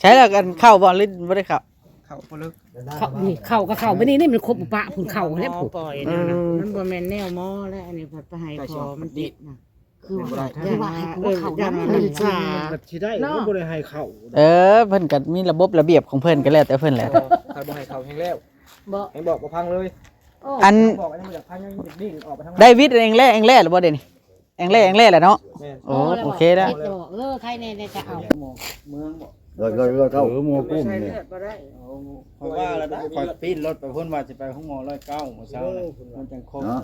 ໃຊ້ແລ້ວ ອັນເຂົ້າບໍ່ ຫຼືບໍ່ໄດ້ເຂົ້າ? ເຂົ້າບໍ່ເລີກ ເຂົ້າ ນີ້ເຂົ້າກໍເຂົ້າ ບັດນີ້ນີ້ມັນຄົບປະພຸ້ນ ເຂົ້າແລ້ວ ໝໍປ່ອຍ ເອີ ນັ້ນນະ ມັນບໍ່ແມ່ນແນວໝໍແລ້ວ ອັນນີ້ໄປໃຫ້ພໍ່ມັນຕິດນະ ຄືວ່າ ຄືວ່າໃຫ້ເຂົ້ານຳ ເອີ ມັນຊິໄດ້ ເນາະ ມັນບໍ່ໄດ້ໃຫ້ເຂົ້າ ເອີ ເພິ່ນກໍມີລະບົບລະບຽບຂອງເພິ່ນ ກໍແລ້ວແຕ່ເພິ່ນແຫຼະ ເອີ ຄັນບໍ່ໃຫ້ເຂົ້າແຮງແລ້ວ ບໍ່ ແຮງບອກບໍ່ຟັງເລີຍ ໂອ້ ອັນ ບອກຍັງບໍ່ຢາກຟັງ ຍັງດິ້ນອອກໄປທາງ ໄດ້ວິດແອງແລ່ ແອງແລ່ແລ້ວບໍ່ເດນີ້? ແອງແລ່ ແອງແລ່ແລ້ວເນາະ ແມ່ນ ໂອ້ ໂອເຄແລ້ວ ເອີ ໃຄແນ່ແດ່ຈະເອົາ ໝໍເມືອງບໍ່ ຮ້ອຍ ຮ້ອຍ ຮ້ອຍເກົ້າ ເອີ ໝໍກຸ້ມນີ້ ເອົາ ຂ້ອຍວ່າແລ້ວນະ ຂ້ອຍປີ້ນລົດໄປພຸ້ນວ່າຊິໄປໂຮງໝໍຮ້ອຍເກົ້າ ມື້ເຊົ້ານີ້ ມັນຈັ່ງຄົບ ເນາະ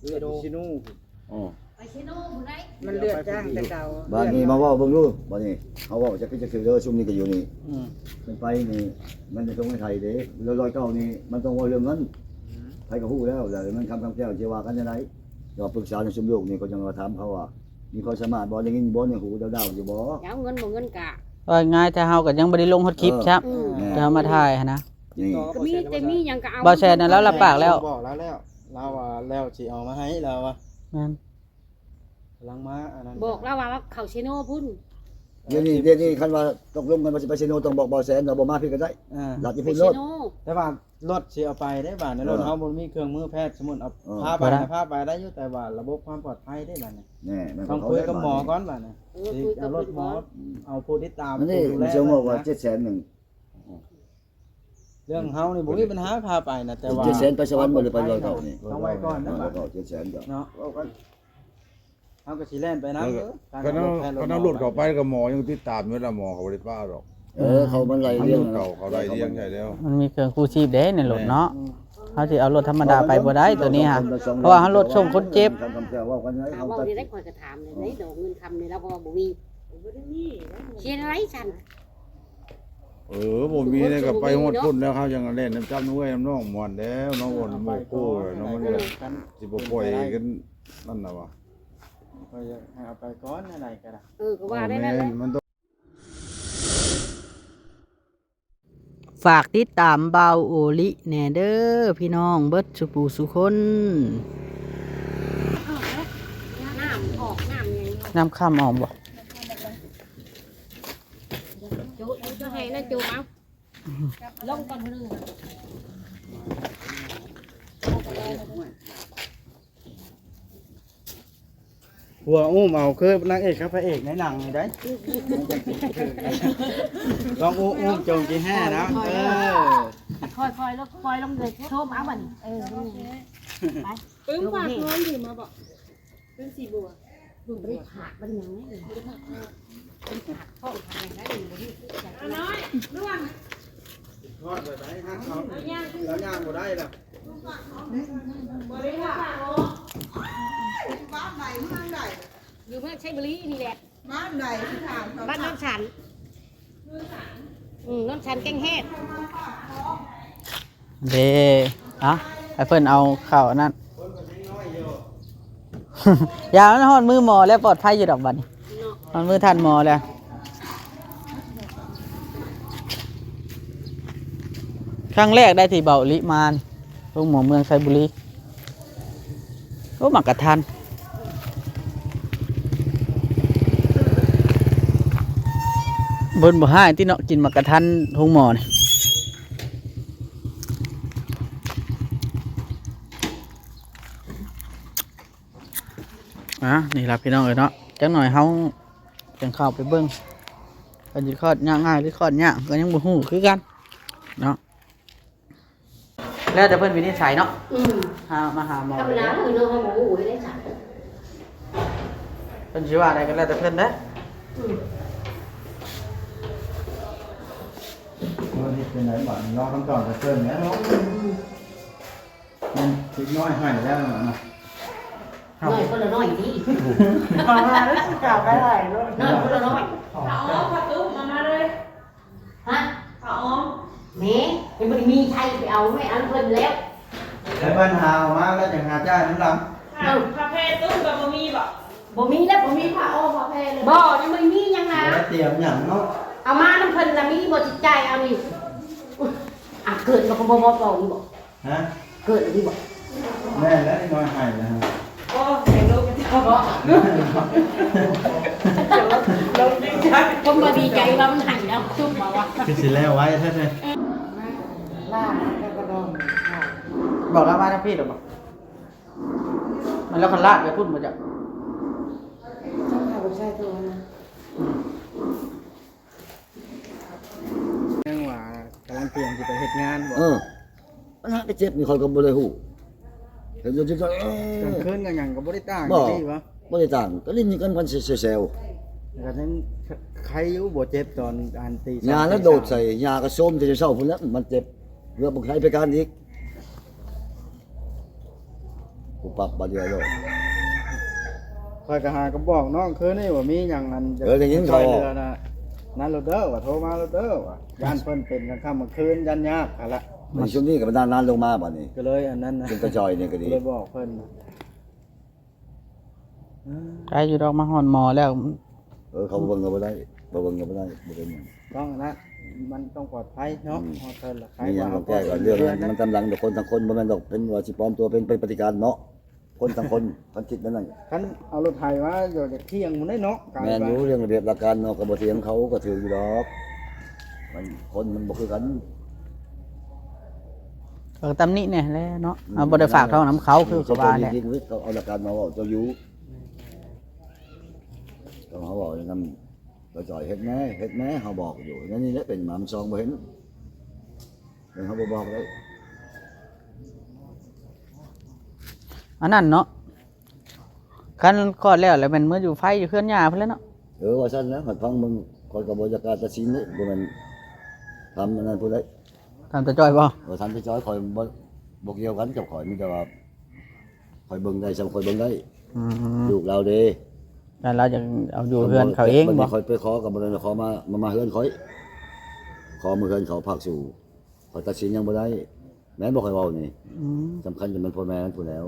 ເລືອດຊິໂນ ອໍ ໄປເຊໂນພຸ້ນໃດ ມັນເລືອດຈາງແຕ່ເກົ່າ ບາດນີ້ມາເວົ້າເບິ່ງດູ ບາດນີ້ເຮົາເວົ້າຈັກຜິດຈັກຖືກເດີ ຊຸມນີ້ກໍຢູ່ນີ້ ອືມ ເພິ່ນໄປນີ້ ມັນຈະສົ່ງໃຫ້ໄທເດ້ ແລ້ວຮ້ອຍເກົ້ານີ້ ມັນຕ້ອງເວົ້າເລື່ອງເງິນ ອືມ ໃຜກໍຮູ້ແລ້ວ ແລ້ວເງິນຄຳຄຳແກ້ວ ຊິວ່າກັນຈັ່ງໃດ ກໍປຶກສາໃນຊຸມລູກນີ້ ກໍຈັ່ງວ່າຖາມເຂົາວ່າ ມີຄວາມສາມາດບໍ່ ໄດ້ຍິນບໍ່ ໃນຫູດາວໆຢູ່ບໍ່ ເອົາເງິນບໍ່ເງິນກະ ວ່າງ່າຍ ແຕ່ເຮົາກໍຍັງບໍ່ໄດ້ລົງຮອດຄລິບຊ້ຳ ເອີ ແມ່ນ ແຕ່ເຮົາມາຖ່າຍຫັ້ນນະ ນີ້ ກໍມີ ແຕ່ມີຫຍັງກໍເອົາ ບໍ່ແຊນນະ ລາວຮັບປາກແລ້ວ ບອກລາວແລ້ວ ລາວວ່າແລ້ວຊິເອົາມາໃຫ້ ລາວວ່າ ແມ່ນ ກຳລັງມາອັນນັ້ນ ບອກລາວວ່າເຂົ້າເຊໂນພຸ້ນ ດຽວນີ້ ດຽວນີ້ຄັນວ່າຕົກລົງກັນວ່າຊິໄປເຊໂນ ຕ້ອງບອກບ່າວແສນວ່າບໍ່ມາພີ້ກໍໄດ້ ອ່າ ລັດຢູ່ພຸ້ນໂລດ ແຕ່ວ່າລົດຊິເອົາໄປໄດ້ບາດນີ້ ເອີ ລົດເຮົາບໍ່ມີເຄື່ອງມືແພດ ສົມມຸດເອົາ ເອີ ພາໄປ ພາໄປໄດ້ຢູ່ ແຕ່ວ່າລະບົບຄວາມປອດໄພເດ້ບາດນີ້ ແນ່ ຕ້ອງຄຸຍກັບໝໍກ່ອນບາດນີ້ ເອີ ຄຸຍກັບໝໍ ເອົາຜູ້ຕິດຕາມ ອັນນີ້ ຜູ້ດູແລ ເຊິ່ງບອກວ່າເຈັດແສນໜຶ່ງ ເລື່ອງເຮົານີ້ບໍ່ມີບັນຫາພາໄປນະ ແຕ່ວ່າ ເຈັດແສນໄປສະຫວັນບໍ່ ຫຼືໄປຮ້ອຍເກົ້ານີ້ ຕ້ອງໄວ້ກ່ອນນະ ຮ້ອຍເກົ້າ ເຈັດແສນເຈົ້າ ເນາະ ເວົ້າກັນ ເຮົາກໍຊິແລ່ນໄປນຳ ເອີ ຄັນເອົາລົດເຂົ້າໄປກໍໝໍຍັງຕິດຕາມຢູ່ລະ ໝໍເຂົາບໍ່ໄດ້ປະດອກ ເອີ ເຂົາມັນໄລ່ລຽງ ເຂົາໄລ່ລຽງໃຫຍ່ແລ້ວ ມັນມີເຄື່ອງກູ້ຊີບເດ້ໃນລົດເນາະ ເຮົາຊິເອົາລົດທຳມະດາໄປບໍ່ໄດ້ໂຕນີ້ຫາ ເພາະວ່າເຮົາລົດສົ່ງຄົນເຈັບ ເວົ້ານີ້ໄດ້ ຂ້ອຍກໍຖາມເດ້ ດອກເງິນຄຳນີ້ລາວກໍວ່າບໍ່ມີ ເຮັດຈັ່ງໃດຊັ້ນ ເອີ ບໍ່ມີແລ້ວກໍໄປຮອດພຸ້ນແລ້ວ ເຮົາຍັງແລ່ນນຳຈັບນຳເອື້ອຍນຳນ້ອງມ່ວນແລ້ວເນາະ ມ່ວນໝູ່ຄູ່ແລ້ວເນາະ ມັນກໍຊິບໍ່ປ່ອຍກັນນັ້ນນະວ່າ ກໍຢາກໃຫ້ເອົາໄປກ່ອນ ແນວໃດກໍໄດ້ ເອີ ກໍວ່າໄດ້ນັ້ນແຫຼະ ມັນຕ້ອງ ຝາກຕິດຕາມບ່າວໂອລິແດ່ເດີພີ່ນ້ອງເບິດສູ່ຜູ້ສູ່ຄົນ ນ້ຳອອກ ນ້ຳຫຍັງ ນ້ຳຄຳອອກບໍ່? ຈຸ ຈະໃຫ້ນະຈຸເອົາ ລົງກ່ອນຜູ້ໜຶ່ງ ຜົວອຸ້ມເອົາ ຄືນາງເອກກັບພະເອກໃນໜັງນີ້ໄດ໋ ລອງອຸ້ມ ອຸ້ມຈົງຈີແຮ່ນະ ເອີ ຄ່ອຍໆ ລົງ ຄ່ອຍລົງເດີ ໂຊມເອົາບັດນີ້ ເອີ ໄປ ປຶ້ມ ຝາກເງິນຖືມາບໍ່? ເປັນສີບົວ ບໍ່ໄດ້ຂາດ ບໍ່ໄດ້ຫຍັງເລີຍ ບໍ່ໄດ້ຂາດ ເປັນຂາດ ເປັນຂາດຂອງຂາດຫຍັງໄດ້ ບໍ່ໄດ້ ນ້ອຍ ລວງ ທອດໄປໄປ ຫາເຂົາ ເອົາຍ່າງ ລາວຍ່າງບໍ່ໄດ້ລະ ບໍ່ໄດ້ຂາດ ໂອ້ຍ ບ້ານໃດ ເມືອງໃດ ຢູ່ເມືອງໄຊບູລີນີ້ແຫຼະ ບ້ານໃດ ຖາມ ບ້ານໂນນສັນ ໂນນສັນ ອືມ ໂນນສັນແກ້ງແຮດ ເດ້ ເອົາ ໃຫ້ເພິ່ນເອົາເຂົ້າອັນນັ້ນ ຢ່າ ມັນຮອດມືໝໍແລ້ວ ປອດໄພຢູ່ດອກບັດນີ້ ຮອດມືທ່ານໝໍແລ້ວ ຄັ້ງແລກໄດ້ທີ່ເບົາລິມາ ໂຮງໝໍເມືອງໄຊບູລີ ໂອ້ ໝາກກະທັນ ເພິ່ນບໍ່ຮ້າຍຕິເນາະ ກິນໝາກກະທັນໂຮງໝໍນີ້ ອ່າ ນີ້ລະພີ່ນ້ອງເອີຍເນາະ ຈັກໜ່ອຍເຮົາຈັ່ງເຂົ້າໄປເບິ່ງ ເພິ່ນຊິຄອດຍາກງ່າຍ ຫຼືຄອດຍາກ ກໍຍັງບໍ່ຮູ້ຄືກັນເນາະ. ແລ້ວແຕ່ເພິ່ນວິນິດໄສເນາະ ອືມ ຫາ ມາຫາໝໍ ທຳມະດາເນາະ ເຮົາບໍ່ຮູ້ເດ້ຊັ້ນ ເພິ່ນຊິວ່າໃດກໍແລ້ວແຕ່ເພິ່ນເດ້ ອືມ ເພິ່ນເຮັດຈັ່ງໃດບາດນີ້ ລໍຄຳຕອບຈາກເພິ່ນແຫຼະເນາະ ອືມ ອືມ ເດັກນ້ອຍໃຫ້ແລ້ວນະ ນ້ອຍຄົນລະນ້ອຍຕິ ມາແລ້ວ ຊິກ້າວໄປໃຫ້ໂລດ ນ້ອຍຄົນລະນ້ອຍ ເອົາປະຕູມາ ມາເລີຍ. ຮະ ຜ້າອ້ອມ ແມ່ ຍັງບໍ່ໄດ້ມີໃຊ້ ໄປເອົາແມ່ ອັນເພິ່ນແລ້ວ ແລ້ວບັນຫາອອກມາແລ້ວຈັ່ງຫາຈ່າຍນຳຫຼັງ ເອົາ ຜ້າແພຕຸ້ມກໍບໍ່ມີບໍ? ບໍ່ມີແລ້ວ ບໍ່ມີຜ້າອ້ອມຜ້າແພເລີຍ ບໍ່ ຍັງບໍ່ໄດ້ມີຫຍັງນະ ບໍ່ໄດ້ຕຽມຫຍັງເນາະ ເອົາມານຳເພິ່ນລະມີບໍ່ ຊິຈ່າຍເອົານີ້ ອ່ະ ເກີດມາກໍບໍ່ມອບເວົ້ານີ້ບໍ? ຮະ ເກີດອີ່ຫຼີບໍ່? ແມ່ນແລ້ວ ນ້ອຍໃຫ້ແລ້ວ ໂອ້ ໃຫ້ລູກເຈົ້າບໍ? ລົງດິນ ຄົນບໍ່ດີໃຈວ່າມັນໃຫ້ແລ້ວ ຈຸບມາວ່າ ຄືຊິແລ້ວໄວແທ້ເດ. ລ້າງແລ້ວກໍດອງ ບອກລາວມາທາງພີ້ດອກບໍ່? ມັນແລ້ວຄັນລາດໄປພຸ້ນບໍ່ຈັກ ຕ້ອງຫາເວັບໄຊໂທຫາ. ຍັງວ່າກຳລັງຕຽມຊິໄປເຮັດງານບໍ່? ເອີ ອັນນັ້ນໄປເຈັບນີ້ຂ້ອຍກໍບໍ່ໄດ້ຮູ້ ເຫັນຢູ່ທີ່ ເອີ ກາງຄືນກາງຫຍັງກໍບໍ່ໄດ້ຕ່າງ ບໍ່ ຕິບໍ່? ບໍ່ໄດ້ຕ່າງ ກໍຫຼິ້ນກັນ ກັນແຊວໆ ກໍຍັງໄຄຢູ່ ບໍ່ເຈັບຕອນອັນຕີສາມ ຍາແລ້ວໂດດໃສ່ ຍາກໍໂຊມແຕ່ເຊົ້າພຸ້ນແຫຼະ ມັນເຈັບ ເກືອບບໍ່ໄຄໄປການອີກ. ປຸບປັບບາດດຽວໂລດ. ຂ້ອຍກໍຫາກໍບອກນ້ອງຄືນນີ້ວ່າມີຫຍັງອັນຈະ ເອີ ໄດ້ຍິນເຂົາ ຊ່ວຍເຫຼືອນະ ນັ້ນໂລດເດີ ວ່າໂທມາໂລດເດີ ວ່າຢ້ານເພິ່ນເປັນກາງຄ່ຳກາງຄືນ ຢ້ານຍາກຫັ້ນລະ. ມັນຊ່ວງນີ້ກໍບັນດານານລົງມາບາດນີ້ ກໍເລີຍອັນນັ້ນນະ ເປັນຕາຈ່ອຍນີ້ກໍດີ ເລີຍບອກເພິ່ນນະ. ໄກຢູ່ດອກ ມາຮອດໝໍແລ້ວ. ເອີ ເຂົາເບິ່ງກໍບໍ່ໄດ້ ບໍ່ເບິ່ງກໍບໍ່ໄດ້ ບໍ່ເປັນຫຍັງ ຕ້ອງນະ ມັນຕ້ອງປອດໄພເນາະ. ອືມ ຮອດເທິງລະໄຄ ມີຫຍັງກໍແກ້ກໍເລື່ອງມັນຕາມຫຼັງດອກ ຄົນທັງຄົນ ບໍ່ແມ່ນດອກເປັນວ່າຊິປອມຕົວເປັນ ເປັນປະຕິການເນາະ ຄົນທັງຄົນ ຄັນຄິດແນວນັ້ນ ຄັນເອົາລົດໄຖມາ ຢາກຖຽງໝູ່ໄດ້ເນາະ. ແມ່ນຢູ່ ເລື່ອງລະບຽບຫຼັກການເນາະ ກໍບໍ່ຖຽງ ເຂົາກໍຖືກຢູ່ດອກ ມັນ ຄົນມັນບໍ່ຄືກັນ. ກໍຕຳໜິແດ່ແຫຼະເນາະ ອືມ ເຮົາບໍ່ໄດ້ຝາກທ້ອງນຳເຂົາ ຄືເຂົາວ່າແຫຼະ ເຂົາເອົາຫຼັກການມາເວົ້າເຈົ້າຢູ່ ຕ້ອງເຮົາເວົ້ານຳ ເຈົ້າຈ່ອຍເຮັດແດ່ ເຮັດແດ່ ເຮົາບອກຢູ່ ແນວນີ້ແຫຼະເປັນມາ ມັນຊອງບໍ່ເຫັນ ເປັນເຮົາບໍ່ບອກໄດ້ ອັນນັ້ນເນາະ. ຄັນຄອດແລ້ວ ແລ້ວແມ່ນເມືອຢູ່ໄຟຢູ່ເຮືອນຍ່າພຸ້ນແຫຼະເນາະ. ເອີ ວ່າຊັ້ນແຫຼະ ຄັນຟັງເບິ່ງ ຂ້ອຍກໍບໍ່ຢາກກ້າຕັດສິນເດ້ ບໍ່ແມ່ນທຳອັນນັ້ນຜູ້ໃດ ທຳຕາຈ່ອຍບໍ່? ເອີ ທຳຕາຈ່ອຍ ຂ້ອຍບໍ່ ບໍ່ກ່ຽວກັນກັບຂ້ອຍ ມີແຕ່ວ່າຂ້ອຍເບິ່ງໄດ້ສ່ຳຂ້ອຍເບິ່ງໄດ້. ອືມ ລູກລາວເດ້ ແລ້ວລາວຢາກເອົາຢູ່ເຮືອນເຂົາເອງບໍ່? ຂ້ອຍໄປຂໍກໍບໍ່ແມ່ນຂໍມາ ມາ ມາເຮືອນຂ້ອຍ ຂໍມາເຮືອນເຂົາພາກສູ່ ຂ້ອຍຕັດສິນຫຍັງບໍ່ໄດ້. ແມ່ນບໍ່ຂ້ອຍເວົ້ານີ້? ອືມ ສຳຄັນກໍແມ່ນພໍ່ແມ່ນັ້ນພຸ້ນແລ້ວ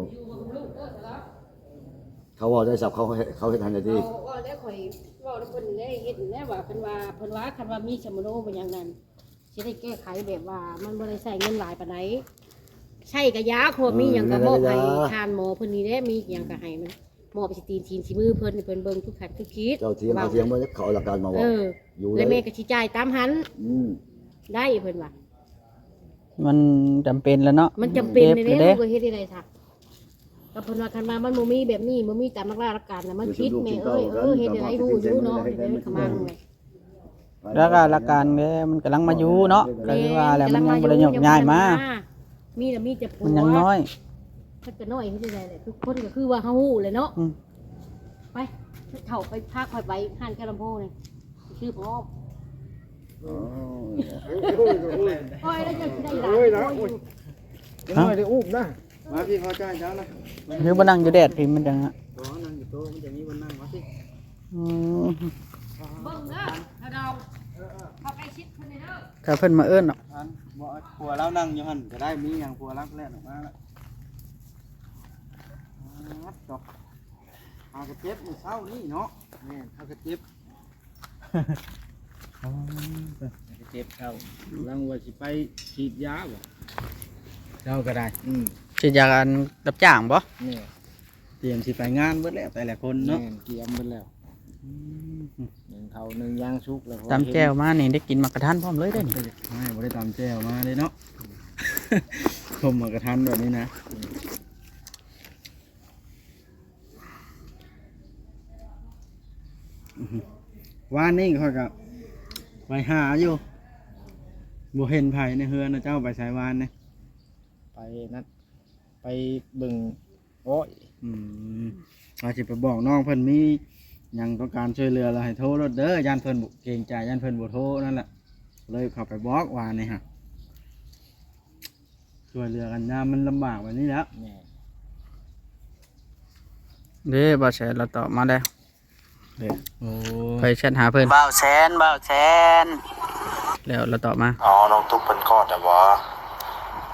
ເຂົາເວົ້າໄດ້ສັບ ເຂົາເຮັດ ເຂົາເຮັດໃຫ້ແລ້ວຕິ? ເວົ້າແລ້ວ ຂ້ອຍເວົ້ານຳເພິ່ນແລ້ວ ເຮັດແລ້ວວ່າ ເພິ່ນວ່າ ເພິ່ນວ່າຄັນວ່າມີສຳມະໂນບໍ່ຫຍັງນັ້ນ ຊິໄດ້ແກ້ໄຂແບບວ່າມັນບໍ່ໄດ້ໃຊ້ເງິນຫຼາຍປານໃດ ໃຊ້ກະຢາ ຄົວມີຫຍັງກະມອບໃຫ້ທ່ານໝໍເພິ່ນນີ້ແຫຼະ ມີຫຍັງກະໃຫ້ມັນ ມອບໃສ່ຕີນຕີນຊິມືເພິ່ນ ໃຫ້ເພິ່ນເບິ່ງທຸກຂັ້ນທຸກຂີດ. ເຈົ້າຖຽງ ເຂົາຖຽງບໍ່ ເຂົາເອົາຫຼັກການມາເວົ້າ ເອີ ຢູ່ ແລ້ວແມ່ກໍຊິຈ່າຍຕາມຫັ້ນ. ອືມ ໄດ້ເພິ່ນວ່າ ມັນຈຳເປັນແລ້ວເນາະ ມັນຈຳເປັນແລ້ວເດ້ ເຮັດໄດ້ໃດຊະ? ກໍເພິ່ນວ່າ ຄັນວ່າມັນບໍ່ມີແບບນີ້ ບໍ່ມີຕາມຫຼັກລາຫຼັກການນະ ມັນຜິດແມ່ເອີຍ. ເອີ ເຮັດໄດ້ໃດຮູ້ຢູ່ເນາະ ເຮັດໄດ້ໃດຂະມັງເລີຍ. ແລ້ວກໍຫຼັກການເດ້ ມັນກຳລັງມາຢູ່ເນາະ ກໍຄືວ່າແຫຼະ ມັນຍັງບໍ່ໄດ້ໂຍກຍ້າຍມາ ມີລະມີແຕ່ຜົວ ມັນຍັງນ້ອຍ ມັນກໍນ້ອຍເຮັດໄດ້ໃດແຫຼະ ທຸກຄົນກໍຄືວ່າເຮົາຮູ້ແຫຼະເນາະ. ອືມ ໄປ ເຖົ້າ ໄປພາຂ້ອຍໄປຮ້ານແກ້ວລຳໂພງນີ້ ຊື້ພ້ອມ. ອໍ ໂອ້ຍ ໂອ້ຍ ໂອ້ຍ ໂອ້ຍ ໂອ້ຍ ໂອ້ຍ ເດັກນ້ອຍໄດ້ອຸ້ມນະ ມາພີ່ ຂໍຈ່າຍເຈົ້ານະ ຄືບໍ່ນັ່ງຢູ່ແດດພີ້ ມັນຈັ່ງ ບໍ່ນັ່ງຢູ່ໂຕະ ມັນຈະມີບ່ອນນັ່ງ ມາພີ່. ອືມ ເບິ່ງເດີ ຖ້າເຮົາ ເອີ ເອີ ເຂົ້າໃກ້ຊິດເພິ່ນເດີ ຖ້າເພິ່ນມາເອີ້ນເນາະ ອັນ ບໍ່ ຜົວລາວນັ່ງຢູ່ຫັ້ນກໍໄດ້ ມີຫຍັງຜົວລາວແລ່ນອອກມາລະ. ອາ ເຮົາກໍເຈັບມື້ເຊົ້ານີ້ເນາະ ແມ່ນ ເຮົາກໍເຈັບ ອໍ ເຈັບເຂົ້າ ລັງວ່າຊິໄປສີດຢາບໍ່ ເຈົ້າກໍໄດ້. ອືມ ສີດຢາອັນຮັບຈ້າງບໍ່? ແມ່ນ ຕຽມຊິໄປງານເບິດແລ້ວແຕ່ລະຄົນເນາະ. ແມ່ນ ຕຽມເບິດແລ້ວ. ອືມ ໜຶ້ງເຂົ້າໜຶ້ງຢາງສຸກແລ້ວ ຕຳແຈ່ວມານີ້ໄດ້ກິນໝາກກະທັນພ້ອມເລີຍເດ້ນີ້. ບໍ່ໄດ້ຕຳແຈ່ວມາເດ້ເນາະ ຕົ້ມໝາກກະທັນແບບນີ້ນະ. ວານນີ້ຂ້ອຍກໍໄປຫາຢູ່ ບໍ່ເຫັນໃຜໃນເຮືອນນະ. ເຈົ້າໄປໃສວານນີ້? ໄປນັ້ນ ໄປເບິ່ງອ້ອຍ. ອືມ ວ່າຊິໄປບອກນ້ອງເພິ່ນ ມີຫຍັງຕ້ອງການຊ່ວຍເຫຼືອລະໃຫ້ໂທໂລດເດີ ຢ້ານເພິ່ນເກງໃຈ ຢ້ານເພິ່ນບໍ່ໂທນັ້ນແຫຼະ ເລີຍເຂົ້າໄປບອກວານນີ້ຫະ. ຊ່ວຍເຫຼືອກັນຍາມມັນລຳບາກແບບນີ້ແຫຼະ. ແມ່ນ ເດ້ ບ່າວແສນລາວຕອບມາແລ້ວ. ເດ້ ໂອ້ ຂ້ອຍແຊັດຫາເພິ່ນ ບ່າວແສນ ບ່າວແສນ ແລ້ວລາວຕອບມາ. ອໍ ນ້ອງຕຸກເພິ່ນກອດແລ້ວບໍ? ອໍ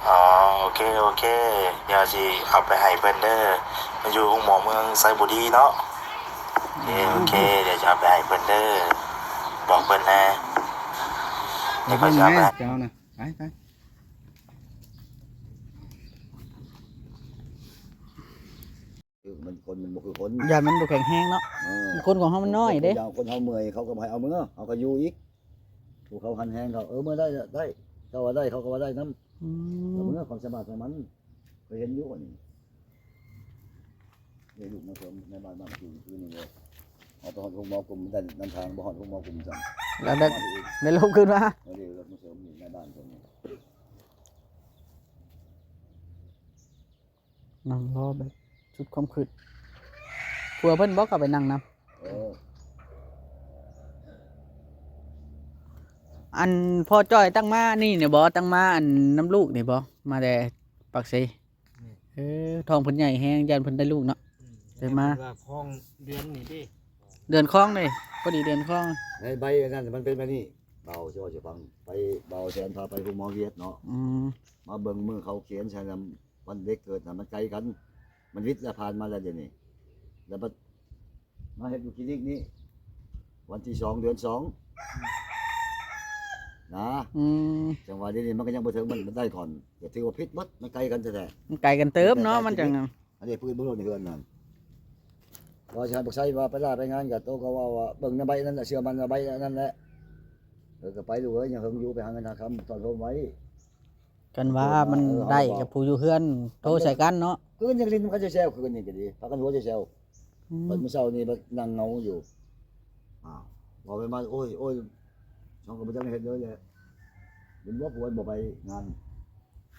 ໂອເຄ ໂອເຄ ດຽວຊິເອົາໄປໃຫ້ເພິ່ນເດີ ມັນຢູ່ໂຮງໝໍເມືອງໄຊບູລີເນາະ. ໂອເຄ ໂອເຄ ດຽວຈະເອົາໄປໃຫ້ເພິ່ນເດີ ບອກເພິ່ນແດ່ ດຽວຂ້ອຍຊິເອົາໄປໃຫ້. ເຈົ້ານະ ໄປ ໄປ. ເອີ ມັນ ຄົນມັນບໍ່ຄືຄົນ ຢ້ານມັນບໍ່ແຂງແຮງເນາະ. ເອີ ຄົນຂອງເຮົາມັນນ້ອຍເດ້ ຄົນເຮົາເມື່ອຍ ເຂົາກໍບໍ່ໃຫ້ເອົາເມືອ ເຂົາກໍຢູ່ອີກ. ຜູ້ເຂົາຫັນແຮງເຂົາ ເອີ ເມືອໄດ້ ໄດ້ ເຈົ້າວ່າໄດ້ ເຂົາກໍວ່າໄດ້ນຳ. ອືມ ກໍເມືອ ຄວາມສາມາດຂອງມັນ ເຄີຍເຫັນຢູ່ນີ້. ເດ້ ລູກມາເສີມໃນບ້ານ ບ້ານຄືນນີ້ເດ້ ເອົາໄປຮອດໂຮງໝໍກຸ່ມ ໄດ້ນຳທາງ ບໍ່ຮອດໂຮງໝໍກຸ່ມຊ້ຳ ແລ້ວໄດ້ ໄດ້ລົບຄືນມາ. ເອີ ເດ້ ລົບມາເສີມຢູ່ໃນບ້ານເພິ່ນນີ້. ນັ່ງລໍແບບສຸດຄວາມຄິດ ຜົວເພິ່ນບໍ່ເຂົ້າໄປນັ່ງນຳ. ເອີ ອັນພໍ່ຈ້ອຍຕັ້ງມານີ້ນີ້ບໍ່ ຕັ້ງມາອັນນຳລູກນີ້ບໍ່ ມາແຕ່ປາກເຊ. ແມ່ນ ເອີ ທ້ອງເພິ່ນໃຫຍ່ແຮງ ຢ້ານເພິ່ນໄດ້ລູກເນາະ. ອືມ ໄດ້ມາ ເພິ່ນວ່າຄອງເດືອນນີ້ເດ້ ເດືອນຄອງເດ້ ພໍດີເດືອນຄອງ. ໃນໃບອັນນັ້ນມັນເປັນແບບນີ້ ເບົາຊິເວົ້າໃຫ້ຟັງ ໄປ ເບົາແສນພາໄປໂຮງໝໍວຽດເນາະ. ອືມ ມາເບິ່ງມື້ເຂົາຂຽນໃສ່ນຳ ວັນເດັກເກີດນະ ມັນໄກກັນ ມັນວິດແລ້ວ ຜ່ານມາແລ້ວດຽວນີ້ ແລ້ວບັດມາເຮັດຢູ່ຄລີນິກນີ້ ວັນທີສອງ ເດືອນສອງນະ. ອືມ ຈັ່ງວ່າດຽວນີ້ມັນກໍຍັງບໍ່ເຖິງ ມັນ ມັນໄດ້ກ່ອນ ກໍຖືວ່າຜິດໝົດ ມັນໄກກັນແທ້ໆ. ມັນໄກກັນເຕີບເນາະ ມັນຈັ່ງ ອັນນີ້ເພິ່ນບໍ່ລົງໃນເຮືອນນັ້ນ ວ່າຊິໃຫ້ບັກໄຊວ່າໄປລາໄປງານ ກໍໂຕກໍເວົ້າວ່າເບິ່ງໃນໃບນັ້ນແຫຼະ ເຊື່ອໝັ້ນໃນໃບນັ້ນແຫຼະ. ເອີ ກໍໄປລູກເອີຍ ຍັງເຫິງຢູ່ ໄປຫາເງິນຫາຄຳ ຕ້ອນໂຮມໄວ້. ຄັນວ່າມັນໄດ້ກັບຜູ້ຢູ່ເຮືອນ ໂທໃສ່ກັນເນາະ. ຄືນຍັງຫຼິ້ນນຳກັນແຊວໆ ຄືນນີ້ກໍດີ ພາກັນຫົວແຊວໆ. ອືມ ບັດມື້ເຊົ້ານີ້ບັດນັ່ງເຫງົາຢູ່ ອ້າວ ເວົ້າໄປມາ ໂອ້ຍ ໂອ້ຍ ເຮົາກໍບໍ່ຈັກເຮັດເລີຍແຫຼະ ເປັນບໍ່ ຜົວບໍ່ໄປງານ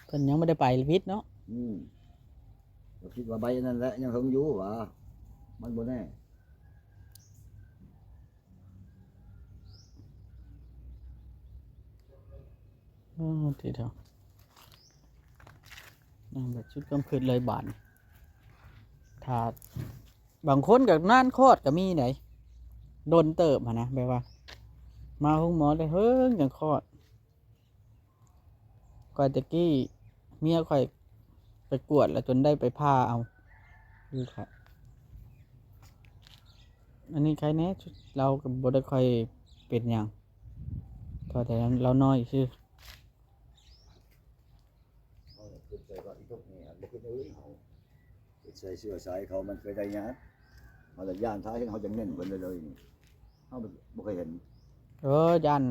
ເພິ່ນຍັງບໍ່ໄດ້ໄປວິດເນາະ. ອືມ ກໍຄິດວ່າໃບນັ້ນແຫຼະ ຍັງເຫິງຢູ່ຫວາ ມັນບໍ່ແນ່. ໂອ້ ຕິໂທ ນັ່ງແບບສຸດຄວາມຄິດເລີຍບາດນີ້. ຖ້າ ບາງຄົນກໍນານຄອດກໍມີໃດ໋ ດົນເຕີບຫັ້ນນະ ແບບວ່າມາໂຮງໝໍໄດ້ເຫິງຈັ່ງຄອດ. ຂ້ອຍແຕ່ກີ້ເມຍຂ້ອຍໄປກວດແລ້ວຈົນໄດ້ໄປຜ່າເອົາ ຄືຂ້ອຍ ອັນນີ້ໄຄແດ່ ລາວກໍບໍ່ໄດ້ຄ່ອຍເປັນຫຍັງ ເພາະແຕ່ລາວນ້ອຍຊື່. ເຮົາຄິດໃສ່ວ່າອີຕົກນີ້ຫັ້ນບໍ່ຄືຄົນອື່ນເຮົາ ໃສ່ເຊື້ອສາຍເຂົາ ມັນເຄີຍໄດ້ຍາກ ເຮົາລະຢ້ານ ຖ້າເຫັນເຮົາຈະເໜັ້ນເພິ່ນເລີຍໆນີ້ ເຮົາບໍ່ເຄີຍເຫັນ. ເອີ ຢ້ານ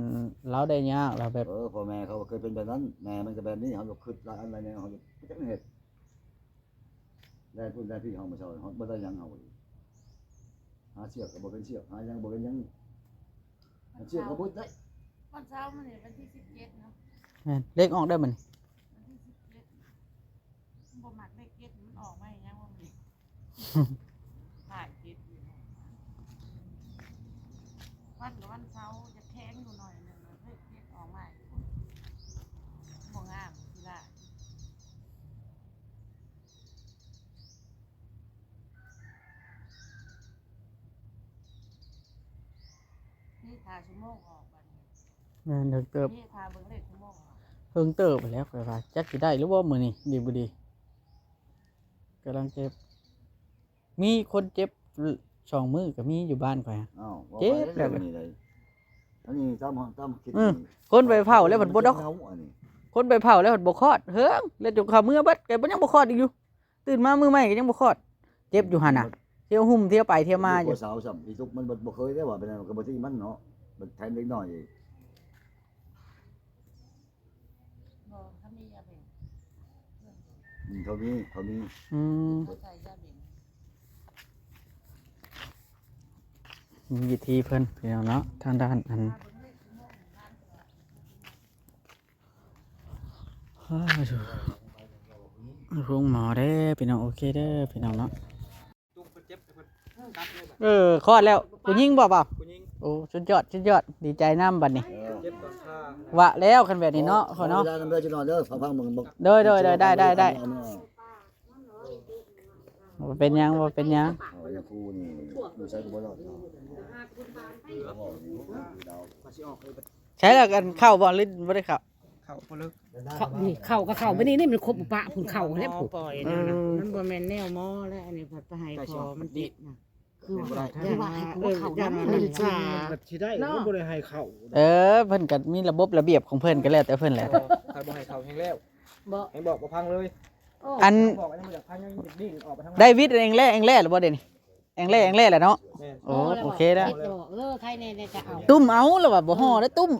ລາວໄດ້ຍາກລະແບບ ເອີ ພໍ່ແມ່ເຂົາກໍເຄີຍເປັນແບບນັ້ນ ແມ່ມັນກໍແບບນີ້ ເຮົາກໍຄິດຫຼາຍອັນຫຼາຍແນວ ເຮົາບໍ່ຈັກເຮັດ ແລ່ພຸ້ນແລ່ພີ້ ເຮົາມາເຊົາເຮົາບໍ່ໄດ້ຫຍັງ ເຮົາຫາເຊືອກກໍບໍ່ເປັນເຊືອກ ຫາຫຍັງບໍ່ເປັນຫຍັງ ຫາເຊືອກກໍບໍ່ໄດ້. ວັນເສົາມື້ນີ້ວັນທີສິບເຈັດເນາະ ແມ່ນ ເລກອອກໄດ້ມື້ນີ້ ວັນທີສິບເຈັດ ບໍ່ມັກເລກເຈັດ ມັນອອກມາຫຍັງວະມື້ນີ້ ຫຼາຍເຈັດຢູ່ເນາະ ວັນກໍວັນເສົາ ຈະແຂງຢູ່ໜ້ອຍໜຶ່ງ ເລກເຈັດອອກມາອີກ ບໍ່ງາມທີ່ຫຼາຍ ນີ້ຖ້າຊົ່ວໂມງອອກບັດນີ້ ແມ່ນ ເຖິງເຕີບ ນີ້ຖ້າເບິ່ງເລກຊົ່ວໂມງອອກ ເຖິງເຕີບແລ້ວ ຂ້ອຍວ່າ ຈັກຊິໄດ້ຫຼືບໍ່ມື້ນີ້ ດີບໍ່ດີ ກຳລັງເຈັບ ມີຄົນເຈັບສອງມື້ກໍມີຢູ່ບ້ານຂ້ອຍ ອ້າວ ເຈັບແລ້ວ ອັນນີ້ຕາມ ຕາມຄິດ ອືມ ຄົນໄປເຜົາແລ້ວເພິ່ນບໍ່ດອກ ເອົາອັນນີ້ ຄົນໄປເຜົາແລ້ວເພິ່ນບໍ່ຄອດ ເຫິງ ແລ້ວຈົນເຂົ້າເມືອເບິດ ກໍຍັງບໍ່ຄອດອີກຢູ່ ຕື່ນມາມື້ໃໝ່ກໍຍັງບໍ່ຄອດ ເຈັບຢູ່ຫັ້ນນະ ທຽວຫຸ້ມທຽວໄປທຽວມາຢູ່ ສາວຊ້ຳອີຕຸກ ມັນບໍ່ເຄີຍໄດ້ວ່າເປັນຫຍັງ ກໍບໍ່ຕິມັນເນາະ ມັນແທນເດັກນ້ອຍອີກ. ບໍ່ ຖ້າມີຢາເບັງ ອືມ ເຂົາມີ ເຂົາມີ ອືມ ເຂົາໃສ່ຢາເບັງ ມີວິທີເພິ່ນພີ່ນ້ອງເນາະ ທາງດ້ານອັນ ໂຮງໝໍເດີພີ່ນ້ອງ ໂອເຄເດີພີ່ນ້ອງເນາະ. ເອີ ຄອດແລ້ວ ຜູ້ຍິງບໍ່ ບ່າວ? ຜູ້ຍິງ. ໂອ້ ສຸດຍອດ ສຸດຍອດ ດີໃຈນຳບັດນີ້ ເອີ ເຈັບຕອນຄາ ວະແລ້ວ ຄັນແບບນີ້ເນາະ ເຂົາເນາະ ຂໍເວລານຳເດີ ຈັກໜ້ອຍເດີ ຟັງ ຟັງເບິ່ງ ເບິ່ງ ໂດຍ ໂດຍ ໂດຍ ໄດ້ ໄດ້ ໄດ້ ໄດ້ ບໍ່ເປັນຫຍັງ ບໍ່ເປັນຫຍັງ ເອີ ຢ່າຄູນີ້ ຢູ່ໃສກໍບໍ່ລອດເນາະ ໃຊ້ແລ້ວກັນ ເຂົ້າບໍ່ ຫຼືບໍ່ໄດ້ເຂົ້າ? ເຂົ້າບໍ່ເລີກ ເຂົ້ານີ້ ເຂົ້າກໍເຂົ້າໄປນີ້ ນີ້ມັນຄົບປະພຸ້ນ ເຂົ້າແລ້ວພຸ້ນ ອືມ ມັນບໍ່ແມ່ນແນວໝໍແລ້ວ ອັນນີ້ໄປໃຫ້ພໍ່ມັນຕິດນະ ຄືວ່າ ຄືວ່າໃຫ້ຜົວເຂົ້ານຳ ມັນຊິໄດ້ ເນາະ ບໍ່ໄດ້ໃຫ້ເຂົ້າ ເອີ ເພິ່ນກໍມີລະບົບລະບຽບຂອງເພິ່ນ ກໍແລ້ວແຕ່ເພິ່ນແຫຼະ ເອີ ໃຜບໍ່ໃຫ້ເຂົ້າແຮງແລ້ວ ບໍ່ ໃຫ້ບອກບໍ່ຟັງເລີຍ ອັນ ໄດ້ວິດແອງແລ່ແອງແລ່ແລ້ວບໍ່ເດນີ້? ແອງແລ່ແອງແລ່ແລ້ວເນາະ. ໂອ້ ໂອເຄແລ້ວ. ເຮັດດອກ ເອີ ໃຄແນ່ແນ່ຈະເອົາ ຕຸ້ມເອົາແລ້ວວ່າບໍ່ຫໍ່ແລ້ວ ຕຸ້ມ.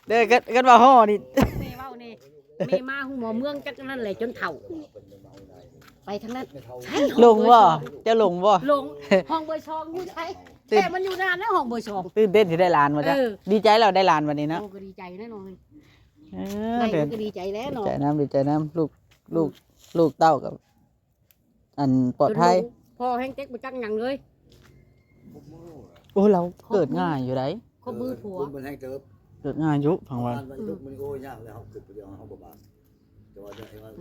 ເດີ ຄັນ ຄັນວ່າຫໍ່ນີ້ ແມ່ເວົ້ານີ້ ແມ່ມາຫຸ່ມເມືອງຈັກນັ້ນແຫຼະ ຈົນເຖົ້າ ໄປທາງນັ້ນ. ຫຼົງບໍ່? ເຈົ້າຫຼົງບໍ່? ຫຼົງ. ຫ້ອງເບີສອງຢູ່ໃສ? ແຕ່ມັນຢູ່ນານແລ້ວ ຫ້ອງເບີສອງ. ຕື່ນເຕັ້ນຊິໄດ້ຫຼານວ່າຊະ. ເອີ ດີໃຈແລ້ວ ໄດ້ຫຼານບັດນີ້ເນາະ. ໂອ້ ກໍດີໃຈແນ່ນອນ. ເອີ ມັນກໍດີໃຈແລ້ວເນາະ. ດີໃຈນຳ ດີໃຈນຳ ລູກ ລູກ ລູກເຕົ້າກໍ ອັນປອດໄພ. ພໍ່ແຮ່ງເຈັກບໍ່ຈັກຫຍັງເລີຍ. ໂອ້ ລາວເກີດງ່າຍຢູ່ໃດ໋. ຄົບມືຜົວ ເກີດງ່າຍຢູ່ ຟັງວ່າ ມັນໂອ້ຍ ຍາກແລ້ວ ເຮົາຂຶ້ນໄປດຽວເຮົາບໍ່ບາກ. ແຕ່ວ່າ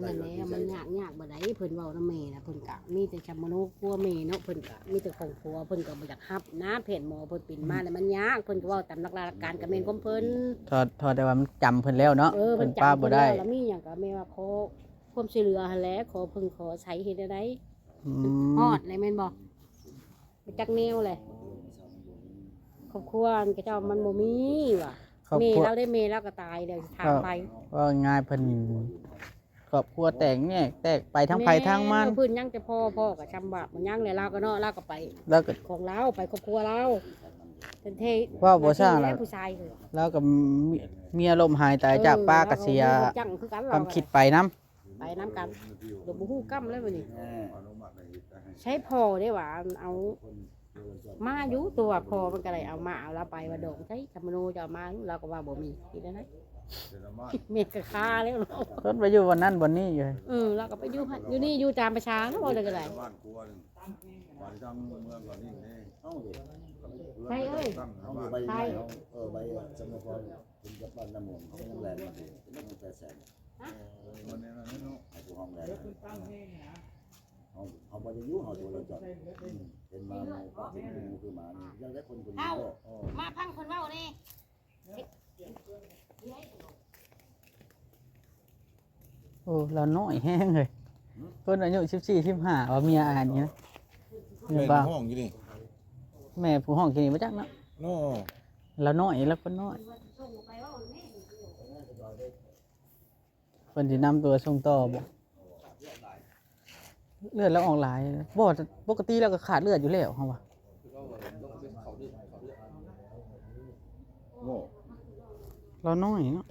ນັ້ນແຫຼະ ມັນຍາກ ຍາກບໍ່ໄດ້. ເພິ່ນເວົ້ານຳແມ່ນະ ເພິ່ນກະມີແຕ່ຊຳມະໂນຄົວແມ່ເນາະ. ເພິ່ນກະມີແຕ່ຂອງຜົວ ເພິ່ນກະບໍ່ຢາກຮັບນະ. ແຜນໝໍເພິ່ນເປັນມາແລ້ວມັນຍາກ ເພິ່ນກໍເວົ້າຕາມຫຼັກລາກການ ກະແມ່ນຄວາມເພິ່ນ. ຖອດ ຖອດແຕ່ວ່າມັນຈຳເພິ່ນແລ້ວເນາະ. ເອີ ເພິ່ນປະບໍ່ໄດ້ ແລ້ວມີຫຍັງກະແມ່ວ່າຂໍ ຄວາມຊ່ວຍເຫຼືອຫັ້ນແຫຼະ ຂໍເພິ່ງຂໍໄສເຮັດແນວໃດ. ອືມ ຮອດແລ້ວແມ່ນບໍ່? ໄປຈັກແນວແຫຼະ ຄອບຄົວອັນຂະເຈົ້າມັນບໍ່ມີວ່າ ຄອບຄົວ ແມ່ລາວໄດ້ ແມ່ລາວກໍຕາຍແລ້ວ ຊິຖາມໃຜ? ເວົ້າ ເວົ້າງ່າຍໆ ເພິ່ນຄອບຄົວແຕກແຍກ ແຕກໄປທາງໃຜທາງມັນ. ແມ່ນ ເພິ່ນຍັງແຕ່ພໍ່ ພໍ່ກໍຊຳບາບບໍ່ຍັງແລ້ວ ລາວກໍເນາະ ລາວກໍໄປ ລາວກໍ ຂອງລາວ ໄປຄອບຄົວລາວ. ເພິ່ນເທ ເວົ້າບໍ່ຊ່າງລະ ຜູ້ຊາຍ ລາວກໍມີ ມີອາລົມຫາຍຕາຍຈາກ ເອີ ປາກໍເສຍ ລາວກໍບໍ່ຮູ້ຈັກຄືກັນ ຄວາມຄິດໄປນຳ. ໄປນຳກັນ ກໍບໍ່ຮູ້ກຳແລ້ວບັດນີ້. ໃຊ້ພໍ່ເດ້ວ່າ ເອົາມາຢູ່ ຕົວພໍ່ມັນກໍໄດ້ເອົາມາ ເອົາລາວໄປວ່າດອງໃຊ້ ຊຳມະໂນຈະເອົາມາ ລາວກໍວ່າບໍ່ມີ. ເຮັດແນວໃດ? ແມ່ນກໍຄາແລ້ວເນາະ. ເພິ່ນໄປຢູ່ບ່ອນນັ້ນບ່ອນນີ້ຢູ່. ເອີ ລາວກໍໄປຢູ່ຫັ້ນຢູ່ນີ້ ຢູ່ຕາມປະຊາເນາະ ເວົ້າໄດ້ກໍໄດ້. ໄທເອີຍ ໄທ ເອີ ໃບສຳມະພອນ ເປັນກັບບ້ານນ້ຳມົນ ເຂົາຍັງແລ່ນມາເດ້ ເປັນເງິນແປດແສນ. ຮະ? ເອີ ມັນແນວນັ້ນເນາະ ໃຫ້ຜູ້ຮ້ອງແລ່ນ ເຮົາ ເຮົາບໍ່ໄດ້ຢູ່ ເຮົາຕົວລະຈອດ. ອືມ ເຫັນມາໝູ່ປະເປັນໝູ່ຄືໝານີ້ ຢ່າງໃດຄົນກໍມີ. ເອົ້າ ເນາະ ເອີ ມາຟັງເພິ່ນເວົ້າແດ່. ໂອ້ ລາວນ້ອຍແຮງເລີຍ. ຫືມ? ເພິ່ນອາຍຸສິບສີ່ ສິບຫ້າ ວ່າເມຍອ້າຍນີ້ນະ. ແມ່ນບໍ່? ແມ່ນຜູ້ຮ້ອງຢູ່ນີ້ ແມ່ຜູ້ຮ້ອງຢູ່ນີ້ບໍ່ຈັກເນາະ. ເນາະ ລາວນ້ອຍ ລາວຄົນນ້ອຍ. ເພິ່ນຊິນຳຕົວສົ່ງຕໍ່ບໍ່? ເລືອດລາວອອກຫຼາຍ. ບໍ່ ປົກກະຕິລາວກໍຂາດເລືອດຢູ່ແລ້ວ ເຮົາວ່າ. ບໍ່ ລາວນ້ອຍເນາະ.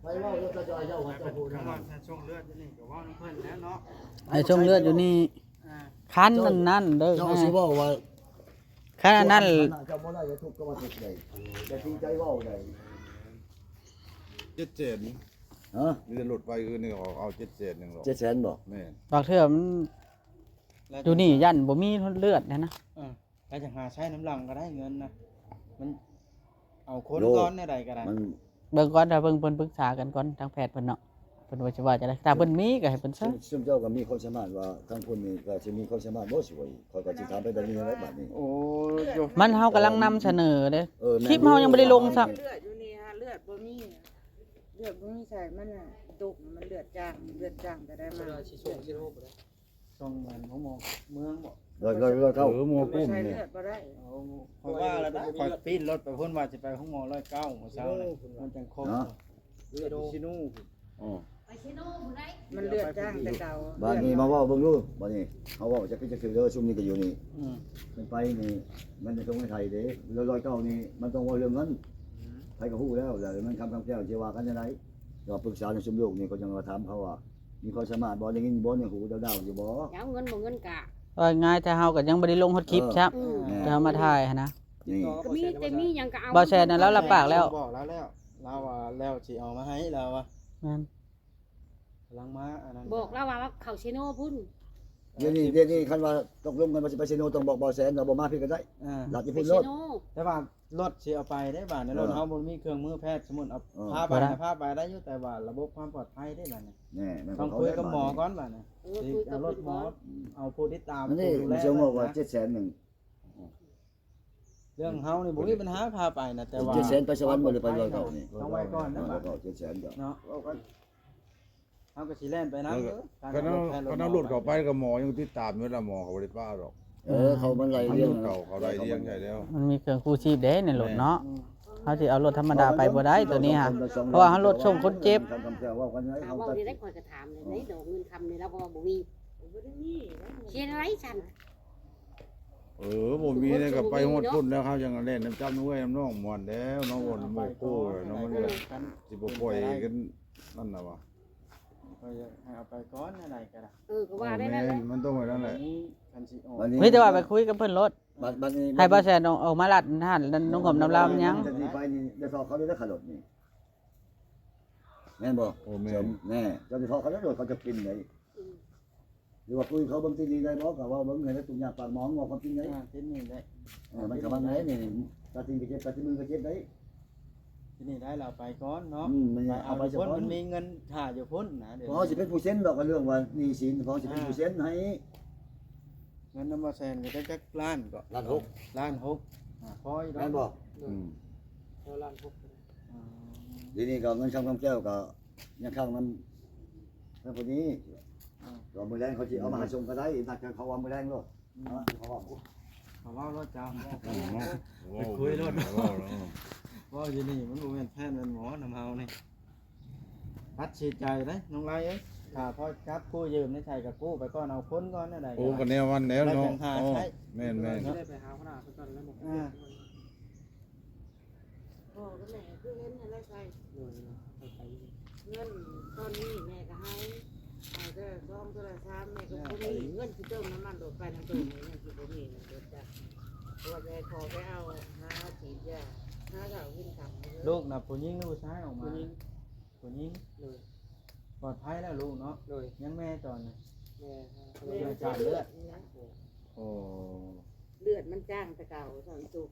ໄປເວົ້າກັບເຈົ້າ ເຈົ້າ ເຈົ້າຜູ້ນັ້ນ ຖ້າສົ່ງເລືອດຢູ່ນີ້ກໍເວົ້ານຳເພິ່ນແລ້ວເນາະ. ໄອ້ສົ່ງເລືອດຢູ່ນີ້ ອ່າ ຄັນນັ້ນເດີ ເຈົ້າຊິເວົ້າວ່າ ຄັນອັນນັ້ນ ເຈົ້າບໍ່ໄດ້ ຢ່າທຸກກໍວ່າທຸກໄດ້ ຢ່າຕີໃຈເວົ້າໄດ້. ເຈັດແສນ. ຮະ? ມີແຕ່ລົດໄປຄືນນີ້ ເອົາເຈັດແສນໜຶ່ງດອກ. ເຈັດແສນບໍ່? ແມ່ນ. ບາງເທື່ອມັນ ຢູ່ນີ້ຢ້ານບໍ່ມີເລືອດຫັ້ນນະ. ເອີ ກໍຈະຫາໃຊ້ນຳຫຼັງກໍໄດ້ເງິນນະ ມັນເອົາຄົນກ່ອນແນວໃດກໍໄດ້. ເບິ່ງກ່ອນ ຖ້າເບິ່ງເພິ່ນປຶກສາກັນກ່ອນ ທາງແພດເພິ່ນເນາະ ເພິ່ນວ່າຊິວ່າຈັ່ງໃດ. ຖ້າເພິ່ນມີກໍໃຫ້ເພິ່ນໃຊ້. ຊຸມເຈົ້າກໍມີຄວາມສາມາດວ່າ ທາງຄົນນີ້ກໍຊິມີຄວາມສາມາດບໍ່ຊ່ວຍ ຂ້ອຍກໍຊິຖາມໄປແບບນີ້ແຫຼະບາດນີ້. ໂອ້ ມັນ ເຮົາກຳລັງນຳສະເໜີເດ້. ເອີ ຄລິບເຮົາຍັງບໍ່ໄດ້ລົງຊ້ຳ. ເລືອດຢູ່ນີ້ຫາເລືອດບໍ່ມີ ເລືອດບໍ່ມີໃສ່ ມັນຕົກ ມັນເລືອດຈາງ ເລືອດຈາງກໍໄດ້ມາ. ສ່ອງແມ່ນໂຮງໝໍເມືອງບໍ່? ຮ້ອຍ ຮ້ອຍ ຮ້ອຍເກົ້າ. ເອີ ໝໍກຸ້ມນີ້ ບໍ່ໃຊ້ເລືອດບໍ່ໄດ້. ເອົາ ຂ້ອຍວ່າແລ້ວນະ ຂ້ອຍປີ້ນລົດໄປພຸ້ນວ່າຊິໄປໂຮງໝໍຮ້ອຍເກົ້າມື້ເຊົ້ານະ ມັນຈັ່ງຄົບ. ເນາະ ເລືອດຢູ່ຊີໂນພຸ້ນ. ອໍ ໄປຊີໂນພຸ້ນໄດ໋. ມັນເລືອດຈາງແຕ່ເກົ່າ. ບາດນີ້ມາເວົ້າເບິ່ງດູ ບາດນີ້ເຮົາເວົ້າຈັກຜິດຈັກຖືກເດີ ຊຸມນີ້ກໍຢູ່ນີ້. ອືມ ມັນໄປນີ້ ມັນຈະສົ່ງໃຫ້ໄທເດ້ ແລ້ວຮ້ອຍເກົ້ານີ້ ມັນຕ້ອງເວົ້າເລື່ອງເງິນ. ອືມ ໃຜກໍຮູ້ແລ້ວ ແລ້ວເງິນຄຳຄຳແກ້ວຊິວ່າກັນຈັ່ງໃດ. ກໍປຶກສາໃນຊຸມລູກນີ້ ກໍຍັງວ່າຖາມເຂົາວ່າ ມີຄວາມສາມາດບໍ່? ໄດ້ຍິນບໍ່? ໃນຫູເຈົ້າດາວຢູ່ບໍ່? ເອົາເງິນບໍ່ເງິນກະ ວ່າງ່າຍ ແຕ່ເຮົາກໍຍັງບໍ່ໄດ້ລົງຮອດຄລິບຊ້ຳ. ເອີ ແມ່ນ ແຕ່ເຮົາມາຖ່າຍຫັ້ນນະ. ນີ້ ກໍມີ ແຕ່ມີຫຍັງກໍເອົາ. ບໍ່ແຊນນະ ລາວຮັບປາກແລ້ວ ບອກລາວແລ້ວ ລາວວ່າແລ້ວຊິເອົາມາໃຫ້ ລາວວ່າ. ແມ່ນ ກຳລັງມາອັນນັ້ນ ບອກລາວວ່າເຂົ້າເຊໂນພຸ້ນ. ດຽວນີ້ ດຽວນີ້ຄັນວ່າຕົກລົງກັນວ່າຊິໄປເຊໂນ ຕ້ອງບອກບ່າວແສນວ່າບໍ່ມາພີ້ກໍໄດ້. ເອີ ລັດຢູ່ພຸ້ນໂລດ. ແຕ່ວ່າ ລົດຊິເອົາໄປໄດ້ບາດນີ້ ເອີ ລົດເຮົາບໍ່ມີເຄື່ອງມືແພດ ສົມມຸດເອົາ ເອີ ພາໄປ ພາໄປໄດ້ຢູ່ ແຕ່ວ່າລະບົບຄວາມປອດໄພເດ້ບາດນີ້. ແນ່ ຕ້ອງຄຸຍກັບໝໍກ່ອນບາດນີ້. ເອີ ຄຸຍກັບໝໍ ເອົາຜູ້ຕິດຕາມ ອັນນີ້ ຜູ້ດູແລ ມີເຊີງບອກວ່າເຈັດແສນໜຶ່ງ. ເລື່ອງເຮົານີ້ບໍ່ມີບັນຫາພາໄປນະ ແຕ່ວ່າ ເຈັດແສນໄປສະຫວັນບໍ່ ຫຼືໄປຮ້ອຍເກົ້ານີ້? ຕ້ອງໄວ້ກ່ອນນະ ເຈັດແສນເນາະ. ເຮົາກໍຊິແລ່ນໄປນຳ. ຄັນເອົາ ຄັນເອົາລົດເຂົ້າໄປກໍໝໍຍັງຕິດຕາມຢູ່ລະ ໝໍເຂົາບໍ່ໄດ້ປະດອກ. ເອີ ເຂົາມັນໄລ່ລຽງ ເຂົາໄລ່ລຽງໃຫຍ່ແລ້ວ ມັນມີເຄື່ອງກູ້ຊີບເດ້ໃນລົດເນາະ. ອືມ ເຮົາຊິເອົາລົດທຳມະດາໄປບໍ່ໄດ້ໂຕນີ້ຫະ ເພາະວ່າເຮົາລົດສົ່ງຄົນເຈັບ. ເວົ້ານີ້ໄດ້ ຂ້ອຍກໍຖາມໃນດອກເງິນຄຳນີ້ ລາວກໍວ່າບໍ່ມີ ບໍ່ໄດ້ມີ ຂຽນໄວ້ຊັ້ນ. ເອີ ບໍ່ມີແລ້ວກໍໄປຮອດພຸ້ນແລ້ວ ເຮົາຈັ່ງແລ່ນນຳຈັບນຳເອື້ອຍນຳນ້ອງມ່ວນແລ້ວເນາະ ບ່ອນໝູ່ຄູ່ແລ້ວເນາະ ມັນກໍຊິບໍ່ປ່ອຍກັນນັ້ນນະວ່າ ຂ້ອຍຢາກໃຫ້ເອົາໄປກ່ອນ ແນວໃດກໍໄດ້. ເອີ ກໍວ່າໄດ້ນັ້ນແຫຼະ ມັນຕ້ອງໄປນັ້ນແຫຼະ ມີຄັນຊິອອກ ມີແຕ່ວ່າໄປຄຸຍກັບເພິ່ນໂລດ. ບັດ ບັດນີ້ ໃຫ້ບ່າວແສນອອກມາລັດຫັ້ນ ນຳຫົວໜ້າລາວຍັງ ຈະໜີໄປນີ້ ໄດ້ຊອກເຂົາໄດ້ຂາລົດນີ້ ແມ່ນບໍ່? ໂອ້ ແມ່ນ ແນ່ ເຈົ້າຊິຊອກເຂົາໄດ້ໂລດ ເຂົາຈະກິນໄດ້. ອືມ ຫຼືວ່າຄຸຍເຂົາເບິ່ງທີ່ນີ້ໄດ້ບໍ່ ກໍເວົ້າເບິ່ງໃຫ້ໄດ້ ຕຸກຍາກປາກໝອງ ເວົ້າຄວາມຈິງໄດ້. ອ່າ ທີ່ນີ້ໄດ້ ເອີ ມັນກໍວ່າໄງນີ້ ຕາຕີນກໍເຈັບ ຕາຕີນມືກໍເຈັບໄດ້. ທີ່ນີ້ໄດ້ ລາວໄປກ່ອນເນາະ. ອືມ ມັນເອົາໄປ ມັນມີເງິນຖ້າຢູ່ພຸ້ນນະ ດຽວ ເພາະເຮົາຊິເປັນຜູ້ເຊັນດອກ ເລື່ອງວ່າໜີ້ສິນ ເພາະເຮົາຊິເປັນຜູ້ເຊັນໃຫ້. ເງິນນຳບ່າວແສນກໍຈັກລ້ານກໍ ລ້ານຫົກ ລ້ານຫົກ ອ່າ ພໍຢູ່ດອກ ແມ່ນບໍ່? ອືມ ພໍລ້ານຫົກ. ອ່າ ດຽວນີ້ກໍເງິນຄຳຄຳແກ້ວກໍຍັງຄ້າງນຳ ນຳຜູ້ນີ້ ອ່າ ກໍມື້ແລງເຂົາຊິເອົາມາໃຫ້ສົ່ງກໍໄດ້ ນັດກັນເຂົາວ່າມື້ແລງໂລດ. ອືມ ເອົາ ເຂົາເວົ້າ ເຂົາເວົ້າໂລດເຈົ້າ ເວົ້າ ເວົ້າ ໄປຄຸຍໂລດ ເວົ້າ ເວົ້າຢູ່ນີ້ມັນບໍ່ແມ່ນແພດແມ່ນໝໍນຳເຮົານີ້. ຕັດສິນໃຈເດ້ນ້ອງໄລເອີຍ ຖ້າພໍຈັບກູ້ຢືມໃນໃສກໍກູ້ໄປກ່ອນ ເອົາຄົນກ່ອນ ແນວໃດ ໂອ້ ກໍ ກໍແນວມັນແລ້ວເນາະ ແມ່ນໆ ຊິໄດ້ໄປຫາຫົວໜ້າເພິ່ນກ່ອນແລ້ວ ອ່າ ພໍ່ກັບແມ່ຄືເຫັນຫັ້ນແຫຼະໄຊ ໂດຍ ເງິນຕອນນີ້ແມ່ກໍໃຫ້ ໃຫ້ເທື່ອສອງເທື່ອສາມ ແມ່ກໍບໍ່ມີເງິນຊິເຕີມນ້ຳມັນລົດໄປນຳໂຕນີ້ ຍັງຊິບໍ່ມີເງິນລົດຈັກ ເພາະວ່າແມ່ຂໍໄປເອົາ ຫາສີດຢາ ຫາເຊົ້າກິນຄ່ຳ. ລູກນະຜູ້ຍິງຫຼືຜູ້ຊາຍອອກມາ? ຜູ້ຍິງ. ຜູ້ຍິງ ໂດຍ ປອດໄພແລ້ວລູກເນາະ. ໂດຍ ຍັງແມ່ຕອນນີ້ ແມ່ ແມ່ຂາດເລືອດ. ໂອ້ ເລືອດມັນຈາງແຕ່ເກົ່າ ເຈົ້າອີ່ຕຸກ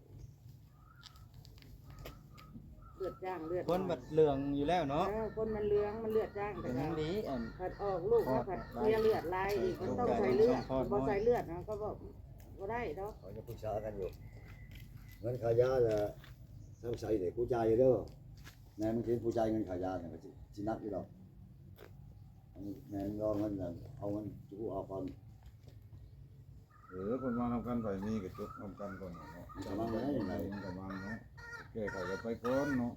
ເລືອດຈາງເລືອດ ຄົນບັດເຫຼືອງຢູ່ແລ້ວເນາະ. ເອີ ຄົນມັນເຫຼືອງ ມັນເລືອດຈາງແຕ່ເກົ່າ ຍັງດີ ອັນ ພັດອອກລູກມາພັດເສຍເລືອດຫຼາຍອີກ ມັນຕ້ອງໃສ່ເລືອດ ບໍ່ໃສ່ເລືອດນະ ກໍບໍ່ ບໍ່ໄດ້ດອກ. ເຂົາຍັງປຶກສາກັນຢູ່ ເງິນຄ່າຢາລະ ທາງໃສເດ້ ກູຈ່າຍຢູ່ເດີ ແມ່ນ ມັນເຫັນຜູ້ຈ່າຍເງິນຄ່າຢານະ ກໍຊິ ຊິໜັກຢູ່ດອກ. ອັນນີ້ແມ່ນລອງເງິນນະ ເອົາເງິນຈຸເອົາກ່ອນ. ເອີ ເພິ່ນມານຳກັນ ໃຜມີກະຈົກນຳກັນກ່ອນເນາະ ມັນກະມັນໄດ້ ມັນກະມັນເນາະ ແກ້ໄຂກັນໄປກ່ອນເນາະ.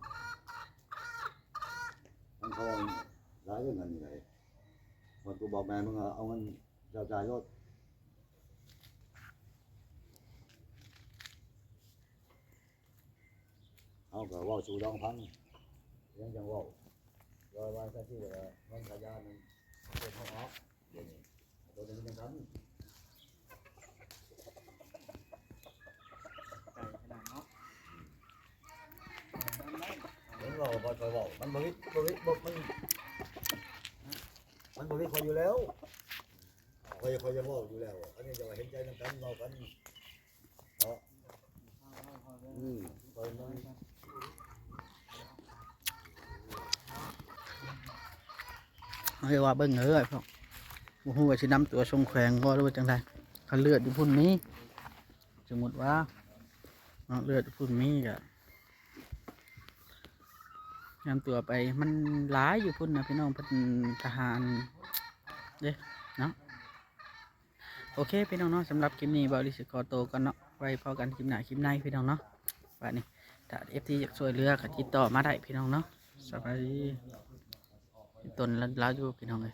ມັນຂອງຫຼາຍເລື່ອງອັນນີ້ໄດ໋ ມັນກູບອກແມ່ມຶງວ່າເອົາເງິນເຈົ້າຈ່າຍໂລດ ເຮົາກໍເວົ້າສູ່ນ້ອງຟັງ ຍັງຈັ່ງເວົ້າ ວ່າ ວ່າຊັ້ນຊິວ່າເງິນຄ່າຢານັ້ນເປັນເຮົາອອກ ດຽວນີ້ໂຕນີ້ມັນຍັງທັນ ໄກຂະໜາດເນາະ ເຫັນເວົ້າບໍ່ຄ່ອຍເວົ້າ ມັນບໍ່ມີ ບໍ່ມີ ບໍ່ ມັນ ມັນບໍ່ມີຂ້ອຍຢູ່ແລ້ວ ຂ້ອຍ ຂ້ອຍຢາກເວົ້າຢູ່ແລ້ວ ອັນນີ້ຈະວ່າເຫັນໃຈນຳກັນ ເວົ້າກັນ ເນາະ ອືມ ເຮົາວ່າເບິ່ງເອີຍ ບໍ່ຮູ້ວ່າຊິນຳຕົວສົ່ງແຂວງບໍ່ ຫຼືວ່າຈັ່ງໃດ ຄັນເລືອດຢູ່ພຸ້ນມີ ສົມມຸດວ່າເນາະ ເລືອດຢູ່ພຸ້ນມີກະນຳຕົວໄປ ມັນຫຼາຍຢູ່ພຸ້ນນະພີ່ນ້ອງ ເພິ່ນທະຫານເດ້ເນາະ. ໂອເຄພີ່ນ້ອງເນາະ ສຳລັບຄລິບນີ້ ບ່າວລີຊິຂໍໂຕກ່ອນເນາະ ໄວ້ພໍ້ກັນຄລິບໜ້າຄລິບໃນພີ່ນ້ອງເນາະ. ບາດນີ້ຖ້າເອັຟຊີຢາກຊ່ວຍເຫຼືອກໍຕິດຕໍ່ມາໄດ້ພີ່ນ້ອງເນາະ. ສະບາຍດີ ຕົນລາວຢູ່ພີ່ນ້ອງເອີຍ.